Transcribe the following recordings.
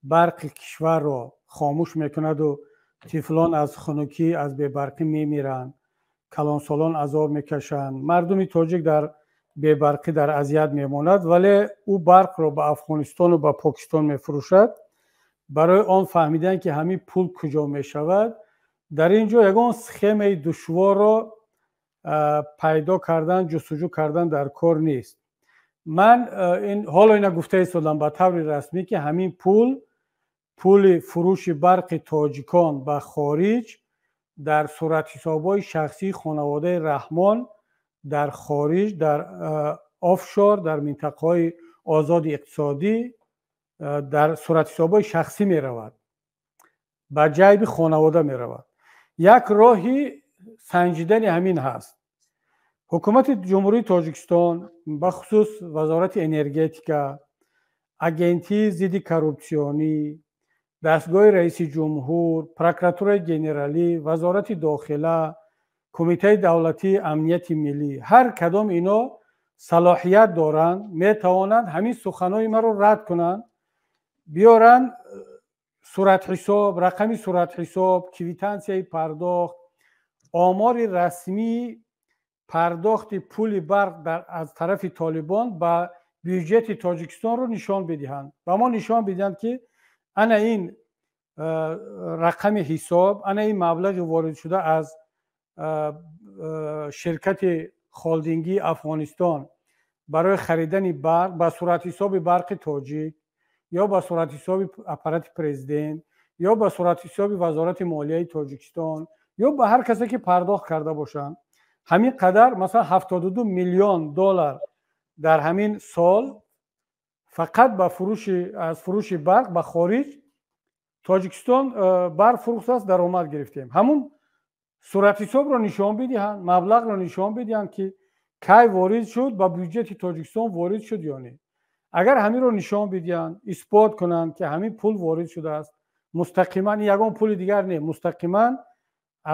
Барқи кишварро хомӯш мекунаду тифлон аз хунукӣ, аз бебарқӣ мемиранд, калонсолон азоб мекашанд, мардуми тоҷик дар бебарқӣ дар азият мемонад, вале ӯ барқро ба Афғонистону ба Покистон мефурӯшад. Барои он фаҳмидан, ки ҳамин пул куҷо мешавад, дар ин ҷо ягон схемаи душворро пайдо кардан, ҷустуҷӯ кардан дар кор нест. Ман ҳоло ина гуфта истодам ба таври расмӣ, ки ҳамин пул, пули фурӯши барқи тоҷикон ба хориҷ, дар суратҳисобҳои шахсии хонаводаи Раҳмон дар хориҷ, дар офшор, дар минтақаҳои озоди иқтисодӣ, дар суратҳисобҳои шахсӣ меравад, ба ҷайби хонавода меравад. Як роҳи санҷидани ҳамин ҳаст: ҳукумати Ҷумҳурии Тоҷикистон, бахусус Вазорати энергетика, Агентии зидди коррупсионӣ, дастгоҳи раиси ҷумҳур, Прокуратураи генералӣ, Вазорати дохила, Кумитаи давлатии амнияти миллӣ, ҳар кадом ино салоҳият доранд, метавонанд ҳамин суханҳои маро рад кунанд, биёранд суратҳисоб, рақами суратҳисоб, квитансияи пардохт, омори расмии пардохти пули барқ аз тарафи Толибон ба бюҷети Тоҷикистонро нишон бидиҳанд, ба мо нишон бидиҳанд, ки ана ин рақами ҳисоб, ана ин маблағи воридшуда аз ширкати холдингии Афғонистон барои харидани барқ ба суратҳисоби Барқи Тоҷик ё ба суратҳисоби аппарати президент ё ба суратҳисоби Вазорати молияи Тоҷикистон ё ба ҳар касе ки пардохт карда бошанд, ҳамин қадар, масалан, 72 миллион доллар дар ҳамин сол фақат ба фурӯши аз фурӯши барқ ба хориҷ Тоҷикистон барқ фурӯхтааст, даромад гирифтем, ҳамун суратҳисобро нишон бидиҳанд, маблағро нишон бидиҳанд, ки кай ворид шуд, ба бюҷети Тоҷикистон ворид шуд ё не. Агар ҳаминро нишон бидиҳанд, исбот кунанд, ки ҳамин пул ворид шудааст мустақиман, ягон пули дигар не, мустақиман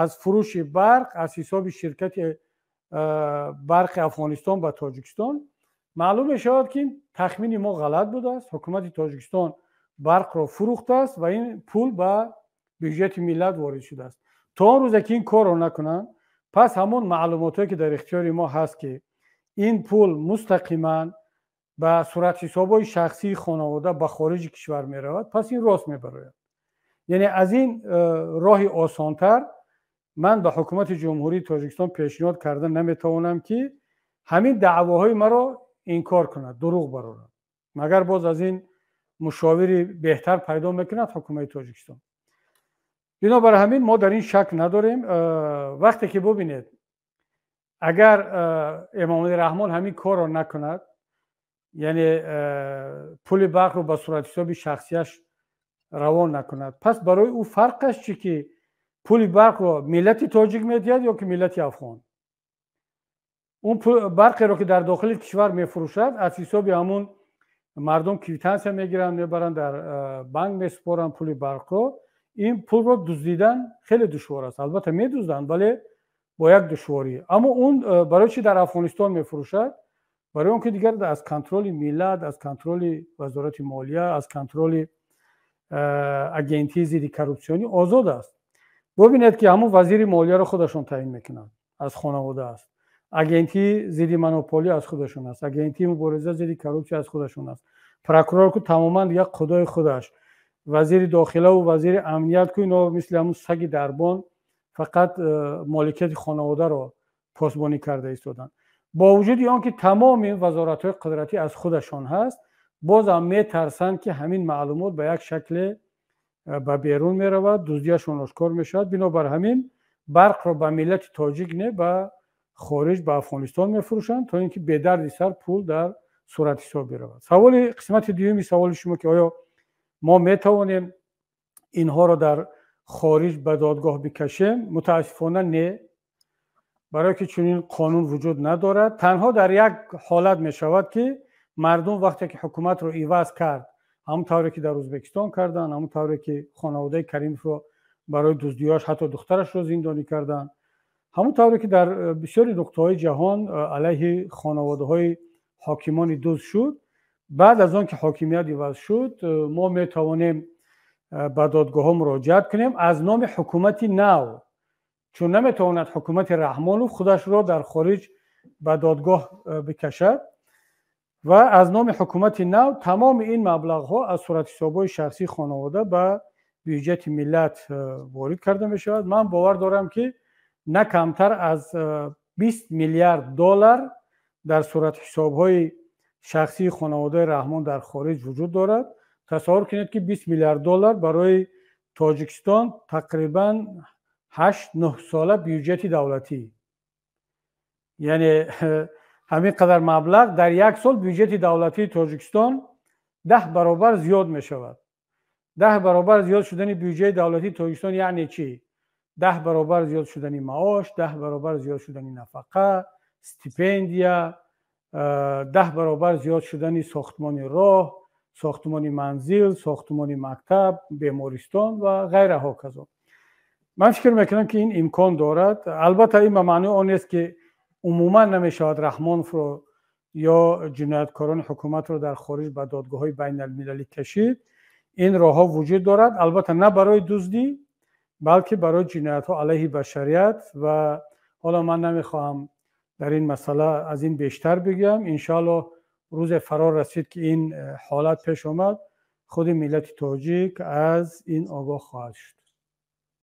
аз фурӯши барқ аз ҳисоби ширкати барқи Афғонистон ба Тоҷикистон, маълум мешавад, ки тахмини мо ғалат будааст, ҳукумати Тоҷикистон барқро фурӯхтааст ва ин пул ба бюҷети миллат ворид шудааст. То он рӯзе ки ин корро накунанд, пас ҳамон маълумотое ки дар ихтиёри мо ҳаст, ки ин пул мустақиман ба суратҳисобҳои шахсии хонавода ба хориҷи кишвар меравад, пас ин рост мебарояд. Яъне аз ин роҳи осонтар ман ба ҳукумати Ҷумҳурии Тоҷикистон пешниҳод карда наметавонам, ки ҳамин даъвоҳои маро инкор кунад, дурӯғ барорад. Магар боз аз ин мушовири беҳтар пайдо мекунад ҳукумати Тоҷикистон? Бинобар ҳамин мо дар ин шак надорем. Вақте ки бубинед, агар Эмомалӣ Раҳмон ҳамин корро накунад, яъне пули барқро ба суратҳисоби шахсияш равон накунад, пас барои ӯ фарқаш чӣ, ки пули барқро миллати тоҷик медиҳад ё ки миллати афғон? Он барқеро ки дар дохили кишвар мефурӯшад, аз ҳисоби ҳамун мардум квитансия мегиранд, мебаранд, дар банк месупоранд пули барқро. Ин пулро дуздидан хеле душвор аст. Албатта, медузданд, вале бо як душворӣ. Аммо он барои чӣ дар Афғонистон мефурӯшад? Барои он ки дигар аз контроли миллат, аз контроли Вазорати молия, аз контроли Агентии зидди коррупсионӣ озод аст. Бубинед, ки ҳамун вазири молияро худашон таъин мекунанд, аз хонавода аст. Агентии зидди монополӣ аз худашон аст, Агентии мубориза зидди коррупсия аз худашон аст, прокурор ку тамоман дигар худои худаш, вазири дохилаву вазири амният ку ино мисли ҳамун саги дарбон фақат моликияти хонаводаро посбонӣ карда истоданд. Бо вуҷуди он ки тамоми вазоратҳои қудратӣ аз худашон ҳаст, бозам метарсанд, ки ҳамин маълумот ба як шакле ба берун меравад, дуздияшон ошкор мешавад. Бинобар ҳамин барқро ба миллати тоҷик не, ба хориҷ, ба Афғонистон мефурӯшанд, то ин ки бедарди сар пул дар суратҳисоб биравад. Саволи қисмати дуюми саволи шумо, ки оё мо метавонем инҳоро дар хориҷ ба додгоҳ бикашем, мутаассифона, не, барое ки чунин қонун вуҷуд надорад. Танҳо дар як ҳолат мешавад, ки мардум вақте ки ҳукуматро иваз кард, ҳамон тавре ки дар Ӯзбекистон карданд, ҳамон тавре ки хонаводаи Каримовро барои дуздиёш ҳатто духтарашро зиндонӣ карданд, ҳамон тавре ки дар бисёри нуқтаҳои ҷаҳон алайҳи хонаводаҳои ҳокимони дузд шуд, баъд аз он ки ҳокимият иваз шуд, мо метавонем Ба додгоҳҳо муроҷиат кунем аз номи ҳукумати нав, чун наметавонад ҳукумати Раҳмонов худашро дар хориҷ ба додгоҳ бикашад, ва аз номи ҳукумати нав тамоми ин маблағҳо аз суратҳисобҳои шахсии хонавода ба бюҷети миллат ворид карда мешавад. Ман бовар дорам, ки на камтар аз 20 миллиард доллар дар суратҳисобҳои шахсии хонаводаи Раҳмон дар хориҷ вуҷуд дорад. Тасаввур кунед, ки 20 миллиард доллар барои Тоҷикистон тақрибан 8-9 сола бюҷети давлатӣ, яъне ҳамин қадар маблағ дар як сол бюҷети давлатии Тоҷикистон 10 баробар зиёд мешавад. 10 баробар зиёд шудани бюҷети давлатии Тоҷикистон яъне чӣ? 10 баробар зиёд шудани маош, 10 баробар зиёд шудани нафақа, стипендия, 10 баробар зиёд шудани сохтмони роҳ, сохтмони манзил, сохтмони мактаб, бемористон ва ғайра ҳоказо. Ман фикр мекунам, ки ин имкон дорад. Албатта, ин ба маънои он нест, ки умуман намешавад Раҳмоновро ё ҷинояткорони ҳукуматро дар хориҷ ба додгоҳҳои байналмилалӣ кашид. Ин роҳҳо вуҷуд дорад, албатта на барои дуздӣ, балки барои ҷиноятҳо алайҳи башарият. Ва ҳоло ман намехоҳам дар ин масъала аз ин бештар бигӯям. Иншоалло, рӯзе фаро расид, ки ин ҳолат пеш омад, худи миллати тоҷик аз ин огоҳ хоҳад шуд.